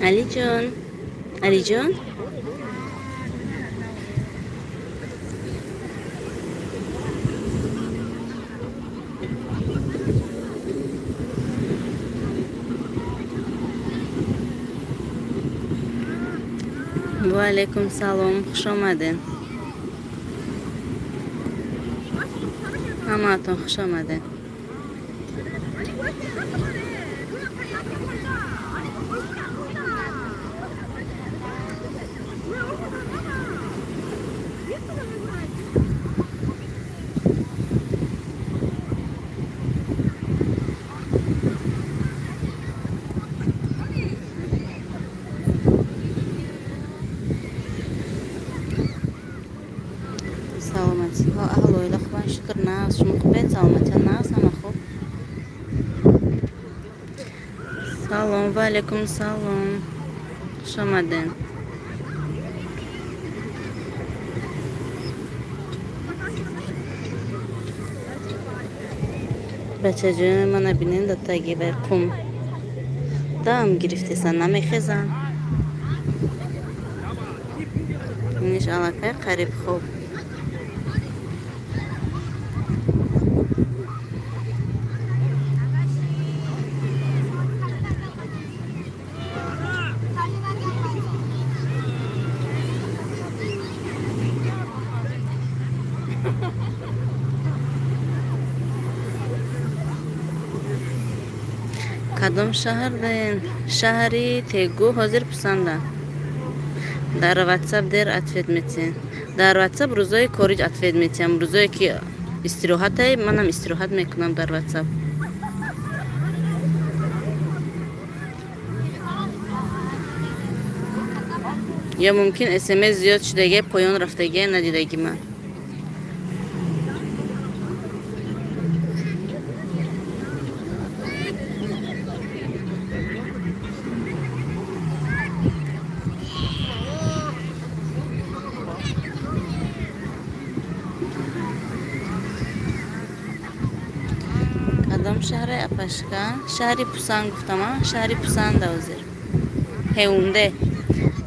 Алиҷон, Алиҷон, ва алайкум салом, хуш омадед. Ҳамаатон хуш омадед. Саломатиҳо аҳл оила хубанд, шукр, нағз. Шумо хубед? Саломатиҳо нағз, ҳама хуб. Салом, ва алайкум салом, хуш омадед. Бачаҷони мана бинед, дар таги вай қум дам гирифтесан, намехезанд. Иниш аллакай қариб хоб. Кадом шаҳр даен? Шаҳри Тегу, ҳозир Пусанда. Дар WhatsApp дер ответ метиҳем. Дар WhatsApp рӯзои корӣ ответ метиҳам. Рӯзое ки истироҳатай, манам истироҳат мекунам дар WhatsApp. Ё мумкин СМС зиёд шудагия, поён рафтагия, надидаги ман. Кадом шаҳре, апашка? Шаҳри Пусан гуфтам, а? Шаҳри Пусанда ҳозир. Ҳеунде.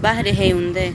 Баҳри Ҳеунде.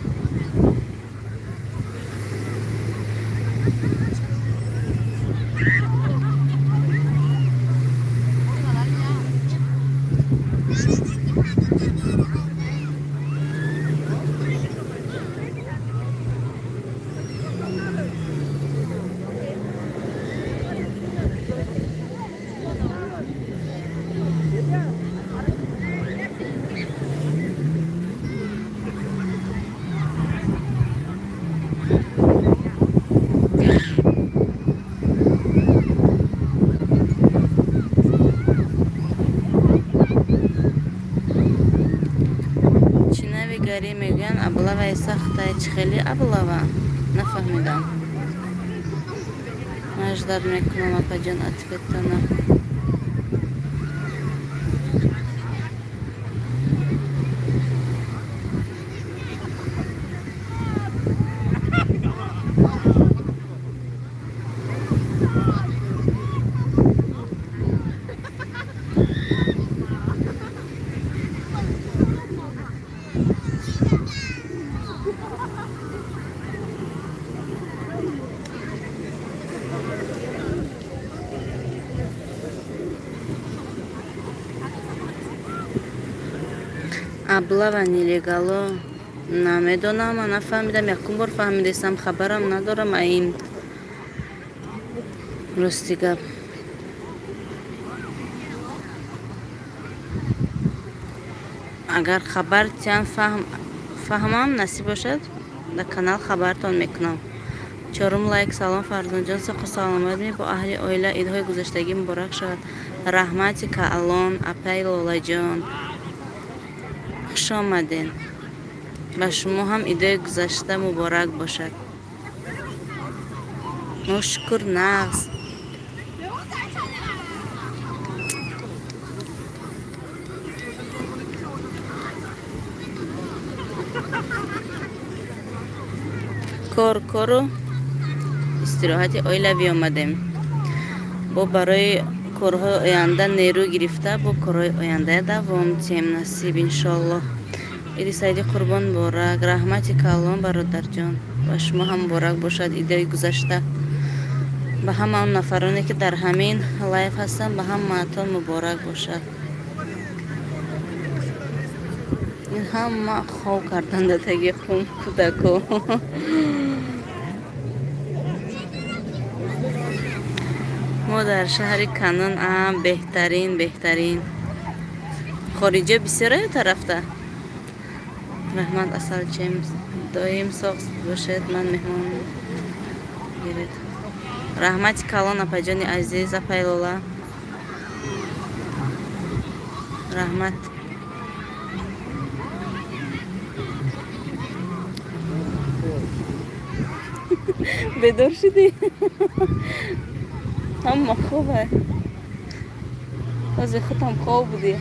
Гарӣ мегӯянд, облаваи сахтай. Чӣ хеле облава? Нафаҳмидам. Ман ждать мекунам, апаҷон, ответана. Облава нелегало намедонам, нафаҳмидам, якум бор фаҳмидесам, хабарам надорам ин рости гап. Агар хабар тиям фаҳмам, насиб бошад, дар канал хабартон мекунам. Чорум лайк. Салом, Фарзонҷон, соқу саломат ми бо аҳли оила, идҳои гузаштагӣ муборак шавад. Раҳмати каалон, апай Лолаҷон, хуш омадед. Ба шумо ҳам идои гузашта муборак бошад. Мо шукр, нағз. Кор кору истироҳати оилавӣ омадем. Бо барои корҳои оянда нерӯ гирифта, бо корҳои оянда давом тиҳем, насиб, иншоаллоҳ. Иди Саиди Қурбон муборак. Раҳмати калон, бародарҷон. Ба шумо ҳам муборак бошад иди гузашта. Ба ҳама он нафароне, ки дар ҳамин лайв ҳастанд, ба ҳамаатон муборак бошад. Ин ҳама хоб кардан дар таги қум кӯдако. Мо дар шаҳри Канон беҳтарин, беҳтарин. Хориҷа бисёра ё тарафта? Раҳмат, асалчем. Доим соғ бошед, ман меҳмон гиред. Раҳмати калон, апаҷони азиз, апай Лола. Раҳмат. Бедор шудӣ? Ҳама хобе. Ҳозир худам хоб будӣ.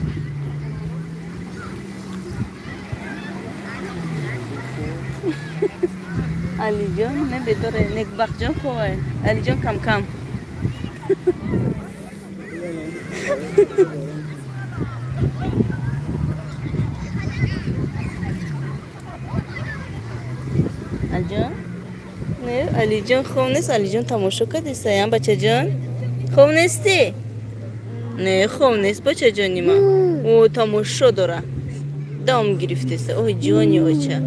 Алиҷон не бедоре, Некбахтҷон хобе. Алиҷон кам-кам. Алиҷон? Не, Алиҷон хоб нест, Алиҷон тамошо кардиста, ям бачаҷон? Хоб нестӣ? Не, хоб нест бачаҷони ман. О, тамошо дора. Дам гирифтеста. Ой, ҷони оча.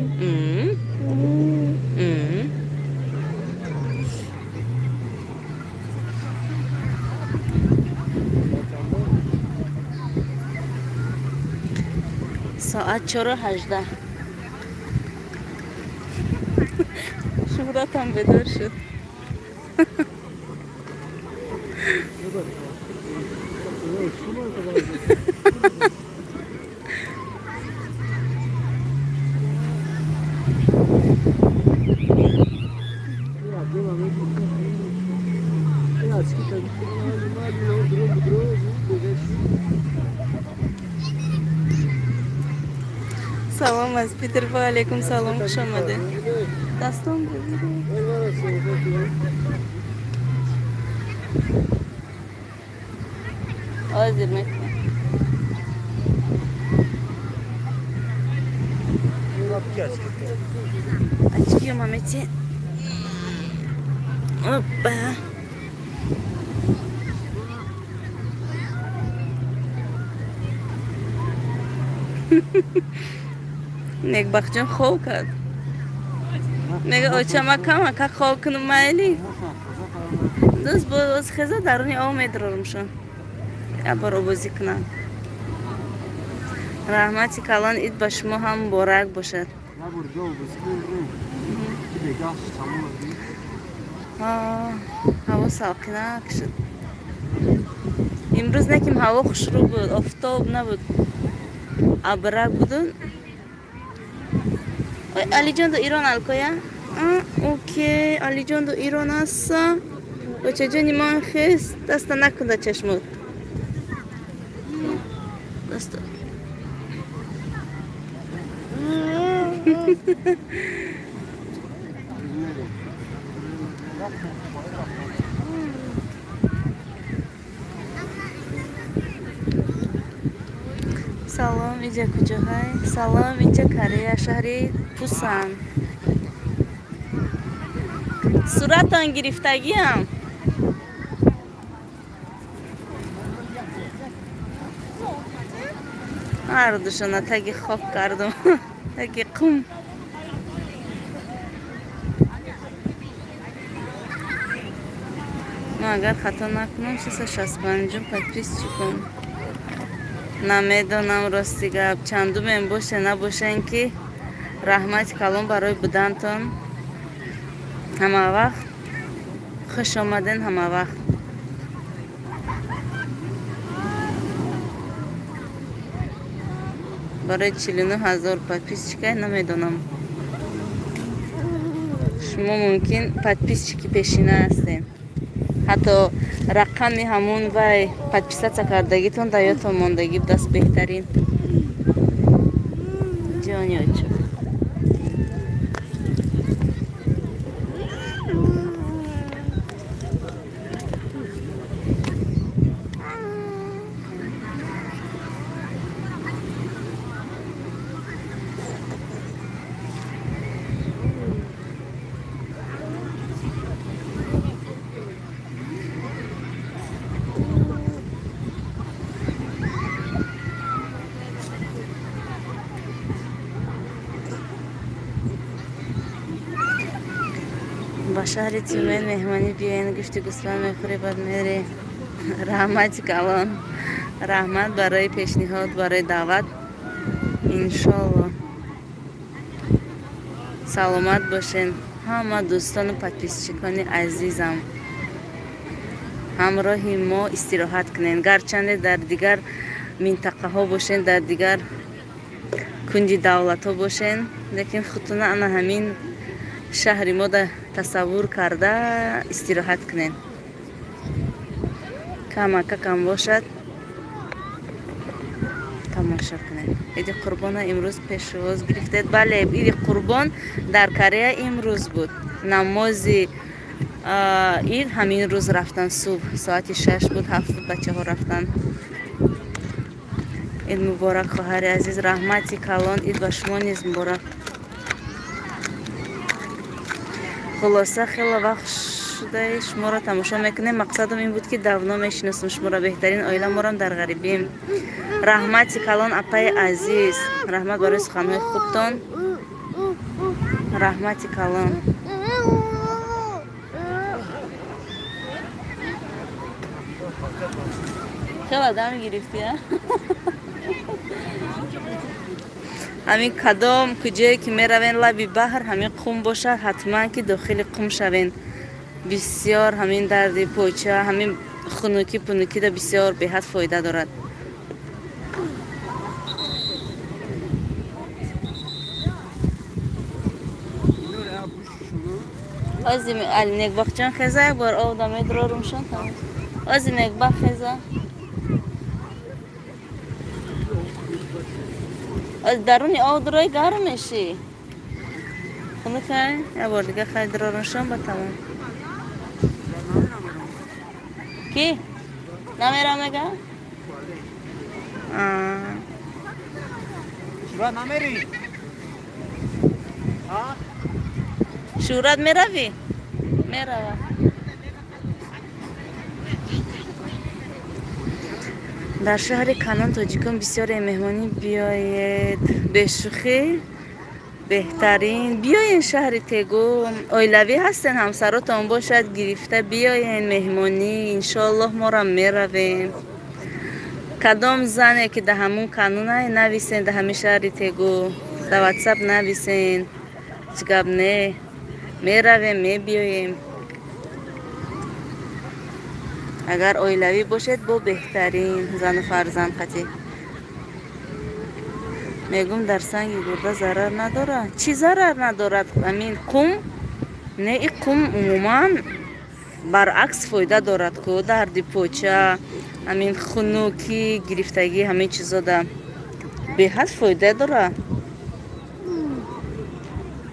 Соат 4:18. Шуҳратам бедор шуд. Салом аз Питер, ва алейкум салом, хуш омадед. Дастон ҳозир мекунам. Очки мамети. Опа. Некбахтҷон хоб кард. Мега оча ма камака хоб кунам майли. Дӯст боз хеза даруни об медорорумшон. Як бор обозӣ кунам. Раҳмати калон, ид ба шумо ҳам муборак бошад. Ҳаво салқинак шуд. Имрӯз неким ҳаво хушрӯ буд, офтоб набуд. Абрак буду. Ой, Алиҷон ду Ирон алкоя? Окей, Алиҷон ду Ирон аст. Очаҷони ман хес, даста накунда чашмот. Даста. Салом, иҷа куҷоҳай? Салом, иҷа Корея, шаҳри Пусан. Суратон гирифтагиам. Ҳар душона таги хок кардум, таги қум. Ман агар хато накунам, 665 подписчикум. Намедонам рости гап чандумем боше набошен, ки раҳмати калон барои будантон. Ҳама вақт хуш омаден, ҳама вақт. Барои 49 000 подписчика намедонам. Шумо мумкин подписчики пешина ҳастем. Ҳатто рақами ҳамун вай подписаться кардагитон дар ёдтон мондагӣ даст беҳтарин. Ҷони очо. Ба шаҳри Тюмен меҳмонӣ биёен, гӯшти гӯсфанд мехӯрӣ, баъд мерӣ. Раҳмати калон, раҳмат барои пешниҳод, барои даъват. Иншолло саломат бошен ҳама дӯстону подписчикони азизам. Ҳамроҳи мо истироҳат кунен, гарчанде дар дигар минтақаҳо бошен, дар дигар кунҷи давлатҳо бошен, лекин худтона ана ҳамин шаҳри мо тасаввур карда истироҳат кунен. Камака кам бошад тамошо кунед. Иди Қурбона имрӯз пешвоз гирифтед? Бале, Иди Қурбон дар Корея имрӯз буд. Намози ид ҳамин рӯз рафтан, субҳ соати 6 буд, 7 буд, бачаҳо рафтан. Ид муборак, хоҳари азиз, раҳмати калон, ид ба шумо низ муборак. Хулоса, хеле вақт шудаи шуморо тамошо мекунем. Мақсадам ин буд, ки давно мешиносам шуморо, беҳтарин оила морам дар ғарибим. Раҳмати калон, апаи азиз, раҳмат барои суханҳои хубтон, раҳмати калон. Хеле дам гирифтӣ, а? Ҳамин кадом куҷое ки меравен лаби баҳр, ҳамин қум бошад, ҳатман ки дохили қум шавен. Бисёр ҳамин дарди поча, ҳамин хунукӣ пунукида бисёр беҳад фоида дорад. Ози Некбахтҷон хеза, як бор об да медрорумшон. Ози Некбахт хеза. Ози даруни об дурой гарм мешӣ. Хунукай, як бор дига хай дурорумшон, ба тамом. Ки? Намерам мега? Шурат намери? Шурат меравӣ? Мерава. Дар шаҳри Канон тоҷикон бисёре, меҳмонӣ биёед. Бешӯхӣ беҳтарин. Биёен шаҳри Тегу, оилавӣ ҳастен, ҳамсаротон бошад, гирифта биёен меҳмонӣ. Иншоаллоҳ морам меравем. Кадом зане ки да ҳамун Канунай, нависен, да ҳамин шаҳри Тегу, да ватсап нависен. Ҳеҷ гап не, меравем, мебиёем. Агар оилавӣ бошед, бо беҳтарин, зану фарзанд қатӣ. Мегум, дар санги гурда зарар надорад. Чӣ зарар надорад? Ҳамин қум? Не, и қум умуман баръакс фоида дорад ку, дарди поча, ҳамин хунукӣ, гирифтагӣ, ҳамин чизода беҳад фоида дорад.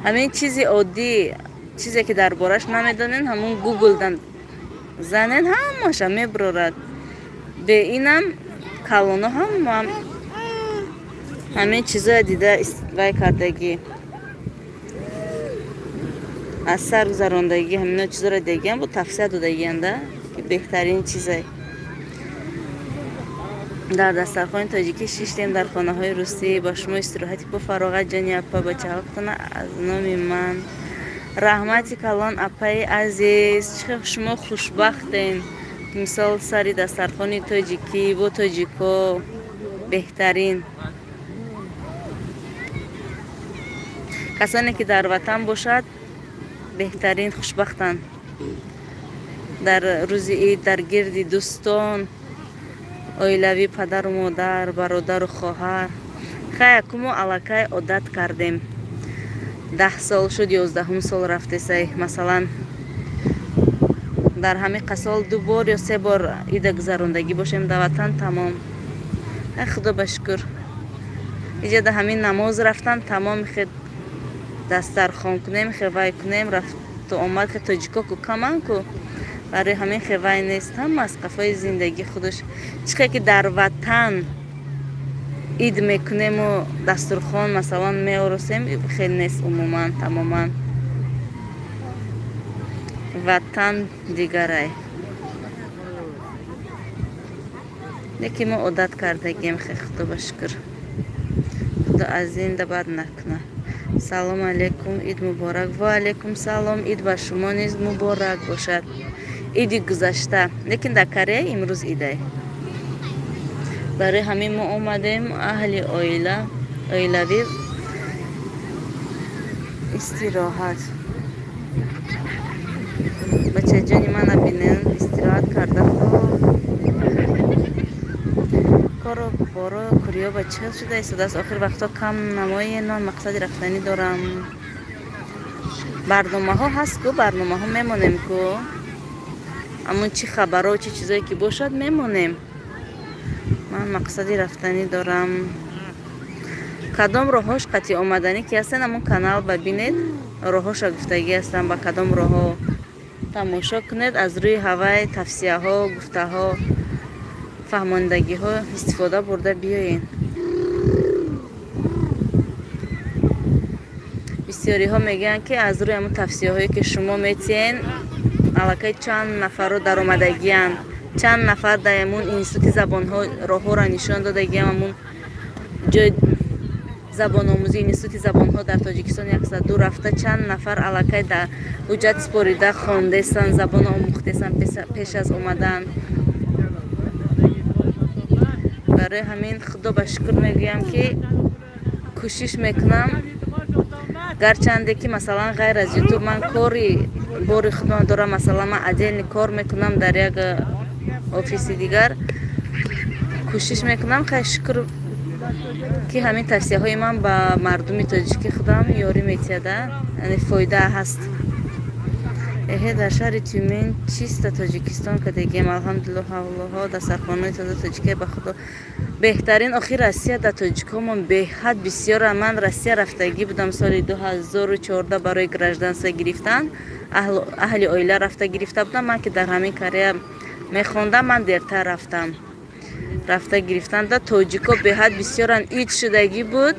Ҳамин чизи оддӣ, чизе ки дар бораш намедонен, ҳамун гуглдан занен, ҳамаша меброрад. Бе инам калоно ҳама ҳамин чизое дида вай кардагӣ, аз сар гузарондагӣ, ҳамино чизоро дидагиам, бо тавсия додагианда, ки беҳтарин чизе. Дар дастархони тоҷикӣ шиштем дар хонаҳои русӣ. Ба шумо истироҳати бо фароғат, ҷони апа, бачаҳотона аз номи ман. Раҳмати калон, апаи азиз, чӣ шумо хушбахтен. Мисол сари дастархони тоҷикӣ бо тоҷико беҳтарин. Касоне ки дар ватан бошад, беҳтарин хушбахтанд. Дар рӯзи ид дар гирди дӯстон, оилавӣ, падару модар, бародару хоҳар. Хай, акумо аллакай одат кардем. 10 сол шуд, 11 сол рафтесай. Масалан, дар ҳамин қасол 2 бор ё 3 бор ида гузарондагӣ бошем дар ватан, тамом. Ай, худо ба шукр. Иҷа да ҳамин намоз рафтан, тамом, хе дастархон кунем, хе вай кунем, рафту омад, хе тоҷико ку каман ку. Барои ҳамин хе вай нест, ҳама аз қафои зиндагӣ худаш. Чӣ хе ки дар ватан ид мекунему дастурхон масалан меоросем, хел нест умуман, тамоман. Ватан дигарай. Лекин мо одат кардагем, хе худо ба шукр. Худо аз ин да бад накуна. Салом алейкум, ид муборак. Ва алейкум салом, ид ба шумо низ муборак бошад. Иди гузашта, лекин дар Корея имрӯз идай. Барои ҳамин мо омадем аҳли оила, оилавӣ истироҳат. Бачаҷони мана бинен, истироҳат карда хоб. Кору боро куриё ба чӣ шуда истодааст? Охир вақтҳо кам намоен, ман мақсади рафтанӣ дорам. Барномаҳо ҳаст ку, барномаҳо мемонем ку. Амон чӣ хабаро, чӣ чизое ки бошад мемонем. Ман мақсади рафтанӣ дорам. Кадом роҳош қатъи омаданӣ ки ҳастен, ҳамон канал ба бинед, роҳоша гуфтагӣ ҳастанд, ба кадом роҳҳо тамошо кунед, аз рӯи ҳавай тавсияҳо, гуфтаҳо, фаҳмондагиҳо истифода бурда биёед. Бисёриҳо мегӯянд, ки аз рӯи ҳамон тавсияҳое ки шумо метиҳен, аллакай чанд нафарро даромадагианд, чанд нафар дар ҳамон институти забонҳо роҳҳоро нишон додагиам, ҳамон ҷои забономӯзии институти забонҳо дар Тоҷикистон 102 рафта, чанд нафар аллакай дар ҳуҷҷат супорида хондестанд, забон омӯхтестанд пеш аз омадан. Барои ҳамин худо ба шукр мегӯям, ки кӯшиш мекунам, гарчанде ки масалан ғайр аз ютуб ман кори бори худам дорам, масалан ман отдельный кор мекунам дар як офиси дигар, кӯшиш мекунам, хай шукр ки ҳамин тавсияҳои ман ба мардуми тоҷики худам ёрӣ метиҳада, яъне фоида ҳаст. Эҳе, дар шаҳри Тюмен чиста Тоҷикистон кадегиям, алҳамдулиллоҳ, ҳавлоҳо, дастархонаи тоза тоҷикия ба худо беҳтарин. Охир Россия дар тоҷикҳомон беҳад бисёра. Ман Россия рафтагӣ будам соли 2014 барои гражданство гирифтан, аҳли оила рафта гирифта будам. Ман ки дар ҳамин Корея мехондам, ман дертар рафтам. Рафта гирифтан да тоҷикҳо беҳад бисёранд. Ид шудагӣ буд.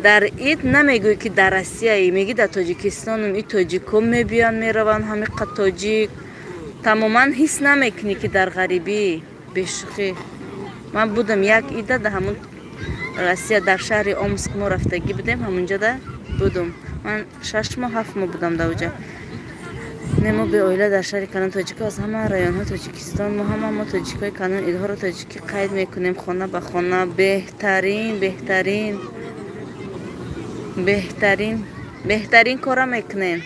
Дар ид намегӯӣ ки дар Россияи, мегӣ дар Тоҷикистонум. И тоҷикҳо мебиёнд, мераванд, ҳамиқа тоҷик. Тамоман ҳис намекунӣ ки дар ғарибӣ, бешӯхӣ. Ман будам як ида дар ҳамон Россия, дар шаҳри Омск мо рафтагӣ будем, ҳамонҷода будум. Ман 6 моҳ, 7 моҳ будам дар оҷа. Не, мо беоила дар шаҳри Канон тоҷикҳо аз ҳама районҳои Тоҷикистон, мо ҳама мо тоҷикҳои Канон идҳоро тоҷикӣ қайд мекунем, хона ба хона. Беҳтарин, беҳтарин, беҳтарин, беҳтарин кора мекунем.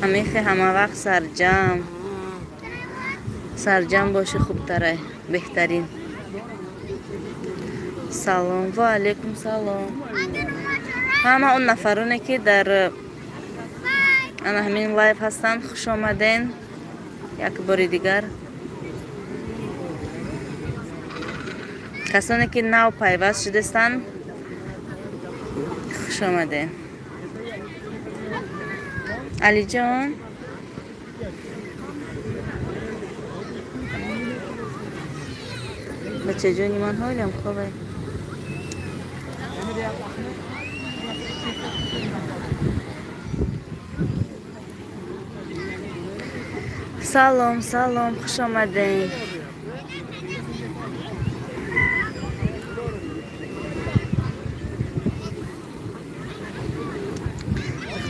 Ҳамихе ҳама вақт сарҷам, сарҷам боши хубтарай, беҳтарин. Салом, ва алейкум салом. Ҳама он нафароне ки дар ана ҳамин лайв ҳастанд, хуш омаден як бори дигар. Касоне ки нав пайваст шудастанд, хуш омаден. Алиҷон, бачаҷони ман ҳолям хобе. Салом, салом, хуш омаден.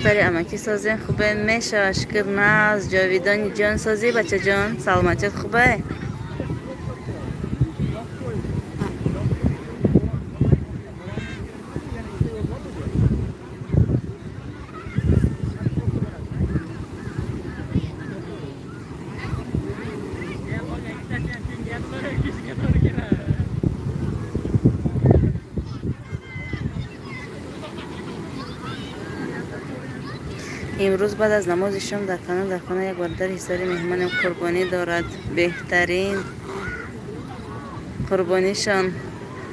Духтари амакӣ созен хубе мешава, шукр наз, ҷовидони ҷон созӣ, бачаҷон, саломатият хубе? Имрӯз баъд аз намози шом дар канон дар хона як бародари ҳисори меҳмонем қурбонӣ дорад. Беҳтарин қурбонишон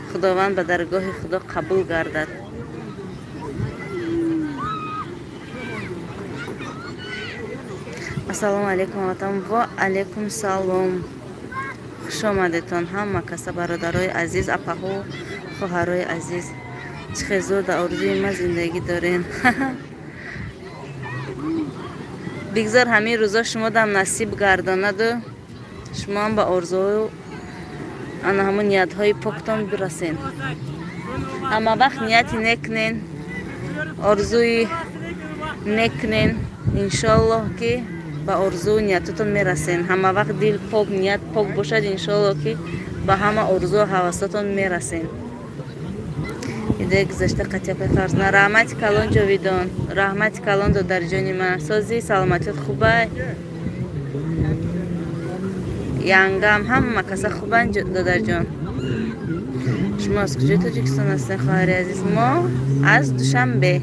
Худованд ба даргоҳи Худо қабул гардад. Ассалому алайкум ватан. Ва алайкум салом. Хуш омадетон ҳама каса, бародарои азиз, апаҳо, хоҳарои азиз. Чӣ хел зуд дар орзуи ма зиндагӣ дорен. Бигзор ҳамин рӯзо шумо дам насиб гардонаду Шумоам ба орзую ана ҳамун ниятҳои поктон бирасен. Ҳама вақт нияти нек кунен, орзуи нек кунен, иншоаллоҳ ки ба орзую ниятотон мерасен. Ҳама вақт дил пок, ният пок бошад, иншоаллоҳ ки ба ҳама орзую ҳавасотон мерасен. Идаи гузашта қатъияпай Фарзона. Раҳмати калон Ҷовидон, раҳмати калон додарҷони ман. Сози саломатиёт хубай? Янгам ҳама каса хубанд додарҷон. Шумо аз куҷои Тоҷикистон ҳастед, хоҳари азиз? Мо аз Душанбе.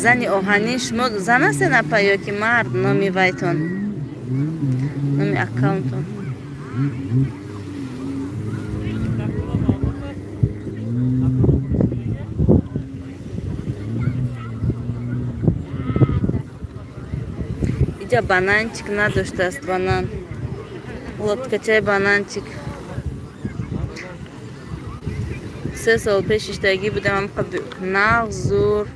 Зани оҳанин шумо зан ҳастед апа ё ки мард? Номи вайтон, номи аккаунтон. Иҷа бананчик надоштааст, банан. Лоткачаи бананчик. 3 сол пеш иштагӣ будам, нағз зур.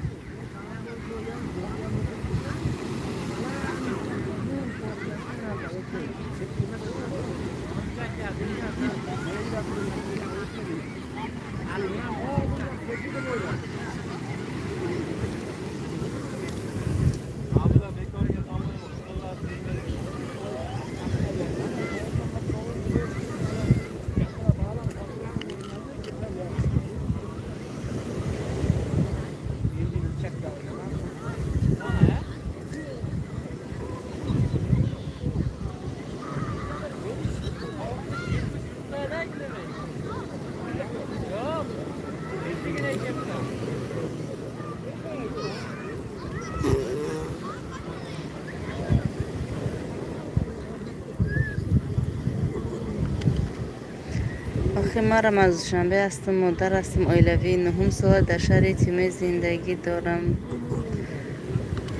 Охи марам аз Душанбе ҳастам, модар ҳастам, оилавӣ, 9 сола дар шаҳри Тюмен зиндагӣ дорам.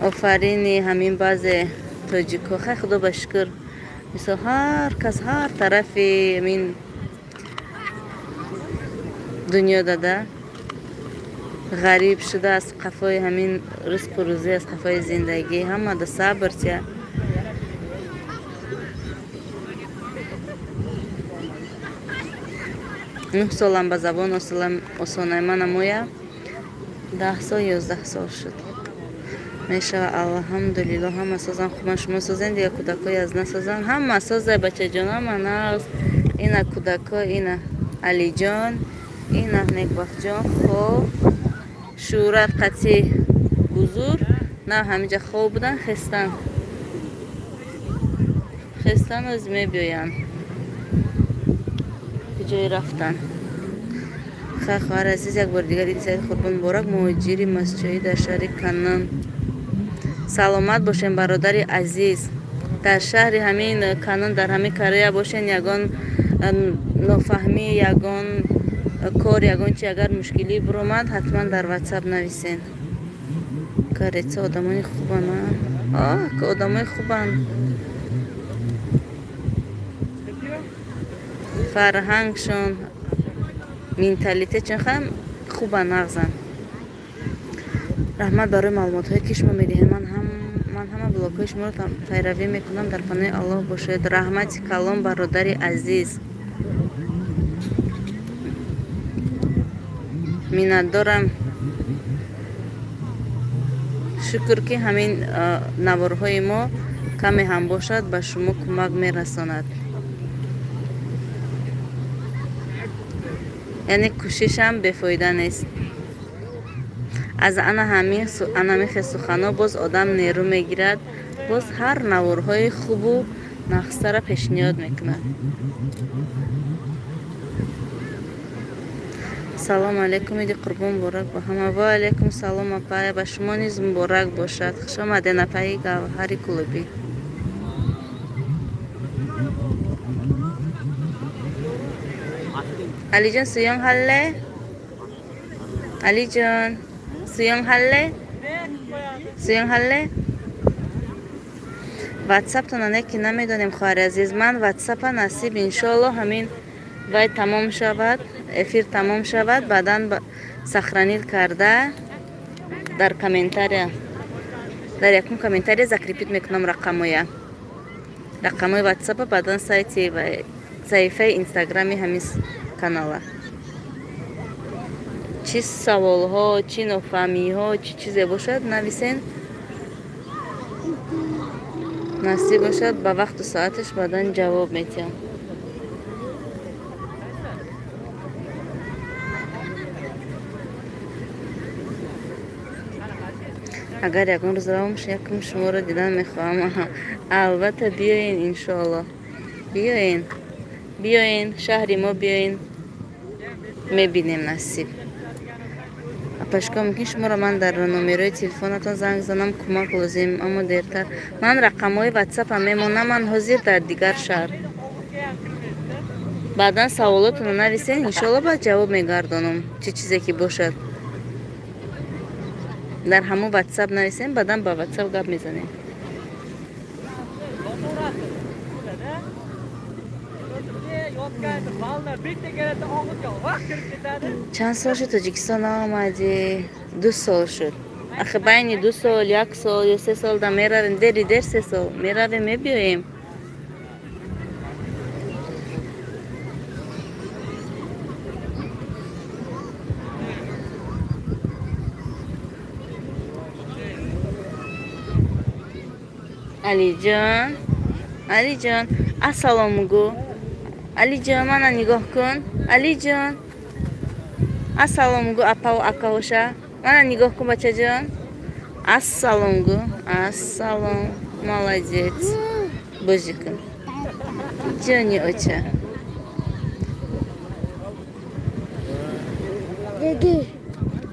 Офарини ҳамин баъзе тоҷикҳо. Хай худо ба шукр, мисол ҳар кас ҳар тарафи ҳамин дунё дада ғариб шуда аз қафои ҳамин ризқу рӯзӣ, аз қафои зиндагӣ, ҳама да сабр тия. 9 солам ба забон осонай манамоя, 10 сол 11 сол шуд. Мешава алҳамдулиллоҳ, ҳама созан хубан, шумо созен, дига кӯдакҳои аз насозан, ҳама созай бачаҷон, ҳама нағз. Ина кӯдакҳо, ина Алиҷон, ина Некбахтҷон хоб, Шӯҳрат қатъи бузург, на ҳамиҷа хоб будан, хестан. Хестан оз мебиёянд. Ҷои рафтан. Хай хоҳар азиз, як бор дигар иди Саид Қурбон муборак. Муҳоҷири масҷоӣ дар шаҳри Канон. Саломат бошем бародари азиз. Дар шаҳри ҳамин Канон, дар ҳамин Корея бошен, ягон нофаҳмӣ, ягон кор, ягон чи агар мушкилӣ биромад, ҳатман дар WhatsApp нависен. Кореца одамони хубанд, одамои хубанд. Фарҳангшон, менталитетшон хам хуба нағзанд. Раҳмат барои маълумотҳое ки шумо медиҳед. Ман ҳама блогҳои шуморо пайравӣ мекунам. Дар паноҳи Аллоҳ бошед. Раҳмати калон бародари азиз. Миннатдорам. Шукр ки ҳамин наворҳои мо каме ҳам бошад ба шумо кӯмак мерасонад. Яъне кӯшишам бефоида нест. Аз ана ҳамин суханҳо боз одам нерӯ мегирад, боз ҳар наворҳои хубу нақсара пешниҳод мекунад. Салом алейкум, иди Қурбон муборак ба ҳама. Ва алейкум салом апая, ба шумо низ муборак бошад. Хуш омадед апаи Гавҳари Кулубӣ. Алиҷон суёнг 할래? Алиҷон суёнг 할래? суёнг 할래? ватсаптона не ки намедонем хоҳари азиз. Ман ватсапа насиб иншоаллоҳ ҳамин вай тамом шавад, эфир тамом шавад, баъдан Сохранить карда дар комментария, дар якум комментария закрепить мекунам рақамоя. Рақамои WhatsApp, баъдан сайти ва саҳифаи Инстаграми ҳамин канала. Чӣ саволҳо, чӣ нофаҳмиҳо, чӣ чизе бошад, нависен. Насиб бошад, ба вақту соаташ баъдан ҷавоб метиҳам. Агар ягон рӯз равам, якум шуморо дидан мехоҳам. Албатта, биёен, иншоалло. Биёен, биёен, шаҳри мо биёен, мебинем, насиб. Апашко, мумкин шуморо ман дар номерои телефонатон занг занам, кӯмак лозим, аммо дертар. Ман рақамҳои ватсапам мемонам, ман ҳозир дар дигар шаҳр. Баъдан саволотонро нависен, иншоалло баъд ҷавоб мегардонам, чӣ чизе ки бошад. Дар ҳамон ватсап нависем, баъдан ба ватсап гап мезанем. Чанд сол шуд Тоҷикистон наомадӣ? 2 сол шуд. Ахи байни 2 сол, 1 сол ё 3 сол да меравем, дери дер 3 сол меравем, мебиёем. Алиҷон, Алиҷон, ассалому гӯ. Алиҷон, мана нигоҳ кун. Алиҷон, ассалому гӯ апаву акаҳоша. Мана нигоҳ кун, бачаҷон. Ассалом гӯ. Ассалом. Молодец. Бозӣ кун. Ҷони оча.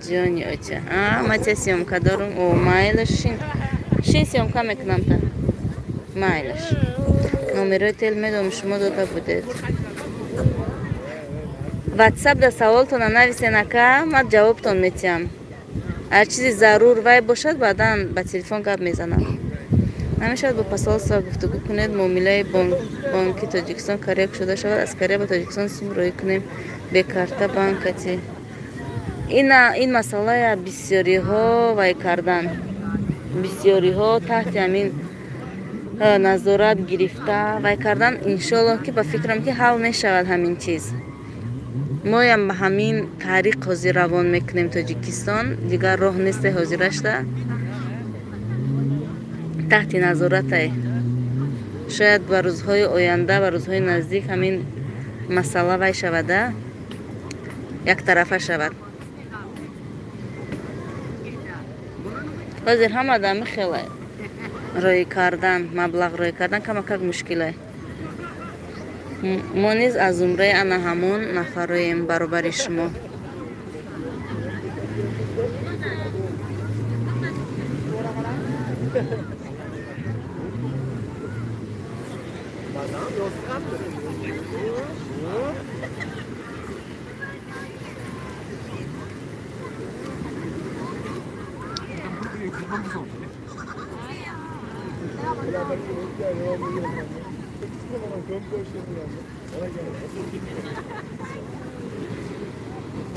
Ҷони оча. А, мача съёмка дорум. О, майлаш шин. Шин съёмка мекунам та. Майлаш. Номерои тел медонам, шумо дода будед. Ватсап да саволтона нависен, ака, ман ҷавобтон метиҳам. Ҳар чизи зарур вай бошад, баъдан ба телефон гап мезанам. Намешавад бо посольство гуфтугӯ кунед, муомилаи бонки Тоҷикистон Корея кушода шавад, аз Корея ба Тоҷикистон сум роҳӣ кунем бе карта банкати. Ин масъалая бисёриҳо вай кардан. Бисёриҳо таҳти ҳамин назорат гирифта вай кардан. Иншоаллоҳ, ки ба фикрам, ки ҳал мешавад ҳамин чиз. Моям ба ҳамин тариқ ҳозир равон мекунем Тоҷикистон, дигар роҳ несте ҳозирашта. Таҳти назоратай. Шояд ба рӯзҳои оянда, ба рӯзҳои наздик ҳамин масъала вай шавада, яктарафа шавад. Ҳозир ҳама дами хеле роӣ кардан, маблағ роӣ кардан камакак мушкиле. Мо низ аз зумраи ана ҳамон нафароем баробари шумо.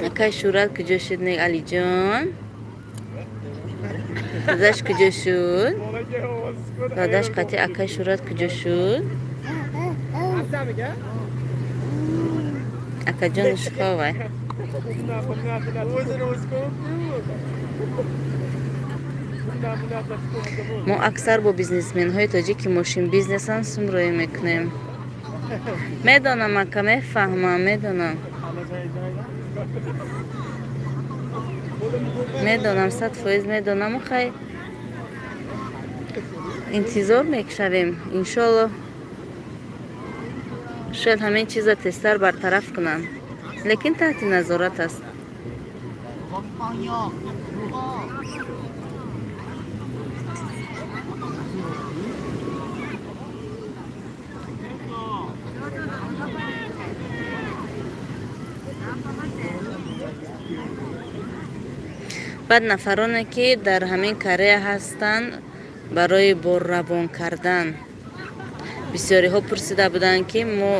Акай Шӯрат куҷо шуд, не, Алиҷон? Дадаш куҷо шуд? Дадаш қатъи акай Шӯрат куҷо шуд? Акаҷон шуховай. Мо аксар бо бизнесменҳои тоҷик, ки мошин бизнесанд, сум роӣ мекунем. Медонам, ака, мефаҳмам, медонам. Медонам, 100% медонам. Хай, интизор мекшавем, иншоалло. Шояд ҳамин чиза тезтар бартараф кунанд, лекин таҳти назорат аст. Баъд нафароне, ки дар ҳамин Корея ҳастанд, барои борравон кардан бисёриҳо пурсида буданд, ки мо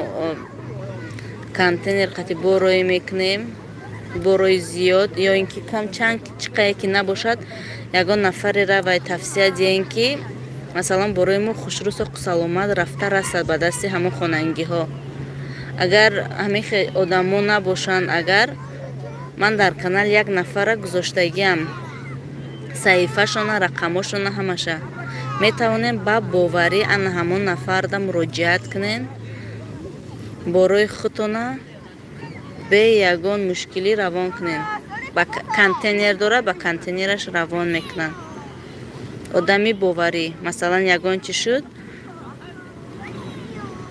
контейнер қати бор роӣ мекунем. борои зиёд ё ин ки кам чанд чиқае ки набошад, ягон нафарера вай тавсия диҳем, ки масалан борои мо хушрӯ соқу саломат рафта расад ба дасти ҳамон хонангиҳо. Агар ҳамин одамо набошанд, агар ман дар канал як нафара гузоштагиам, саҳифашона, рақамошона, ҳамаша метавонем ба боварӣ ана ҳамон нафарда муроҷиат кунем, борои худтона бе ягон мушкилӣ равон кунем. Ба контейнер дорад, ба контейнераш равон мекунанд. Одами боварӣ, масалан ягон чӣ шуд,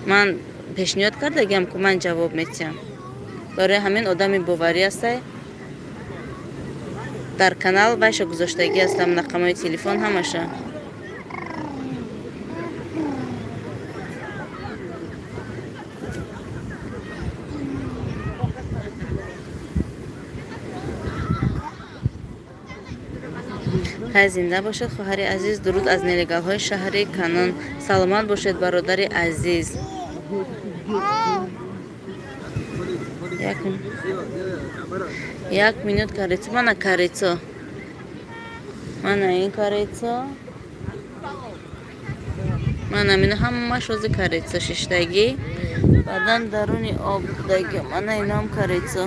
ман пешниҳод кардагиам, ку ман ҷавоб метиҳам. Барои ҳамин одами боварӣ ҳастай. Дар канал вайша гузоштагӣ ҳастам, рақамҳои телефон ҳамаша. Хай, зинда бошед, хоҳари азиз. Дуруд аз нелегалҳои шаҳри Канон. Саломат бошед, бародари азиз. Як минут корейцо. Мана корейцо. Мана ин корейцо. Мана мина ҳамаш рози корейцо шиштагӣ. Баъдан даруни об будаги. Мана инам корейцо.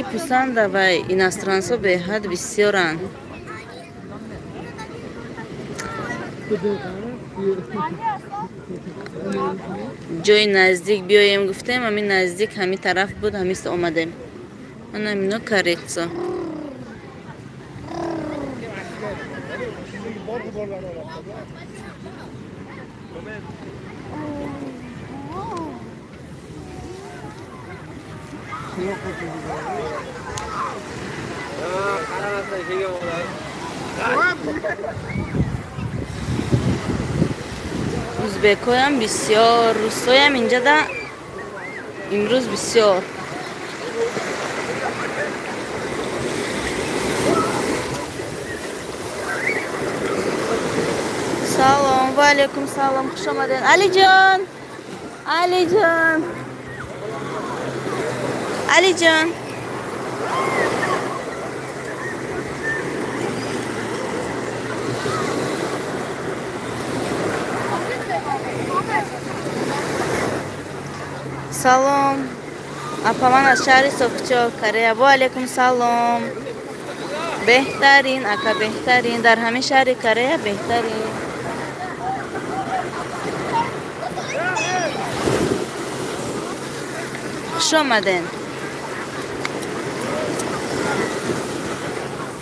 И пусанда ва иностранцо беҳад бисёранд. Ҷои наздик биёем гуфтем, ҳамин наздик ҳамин тараф буд, ҳамиста омадем. Мана мино корейцо. Узбекоям бисёр, русоям инҷада имрӯз бисёр. Салом, ва алейкум салом, хуш омадед. Алиҷон, Алиҷон, Алиҷон. Салом. Апа, ман аз шаҳри Сокчо, Корея. Ва алейкум салом. Беҳтарин, ака, беҳтарин. Дар ҳамин шаҳри Корея беҳтарин. Хуш омаден.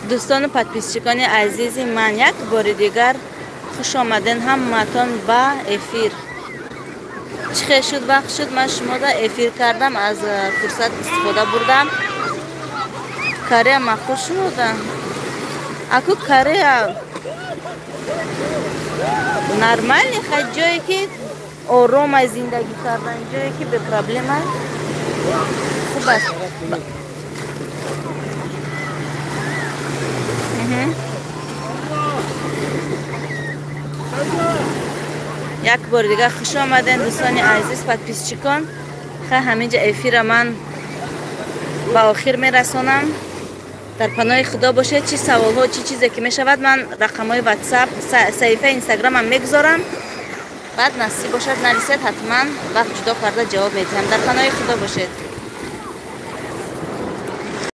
Дӯстону подписчикони азизи ман, як бори дигар хуш омаден ҳамаатон ба эфир. Чӣ хел шуд, вақт шуд, ман шумода эфир кардам, аз фурсат истифода бурдам. Корея махур шумода? Аку Корея нормальный, хай ҷое ки орома зиндагӣ кардан, ҷое ки бепроблема хуб аст. Як бори дигар хуш омаден, дӯстони азиз, подписчикон. Хай, ҳаминҷа эфира ман ба охир мерасонам. Дар паноҳи Худо бошед. Чӣ саволҳо, чӣ чизе ки мешавад, ман рақамҳои WhatsApp, саҳифаи Инстаграмам мегузорам. Баъд насиб бошад, нависед, ҳатман вақт ҷудо карда ҷавоб медиҳам. Дар паноҳи Худо бошед.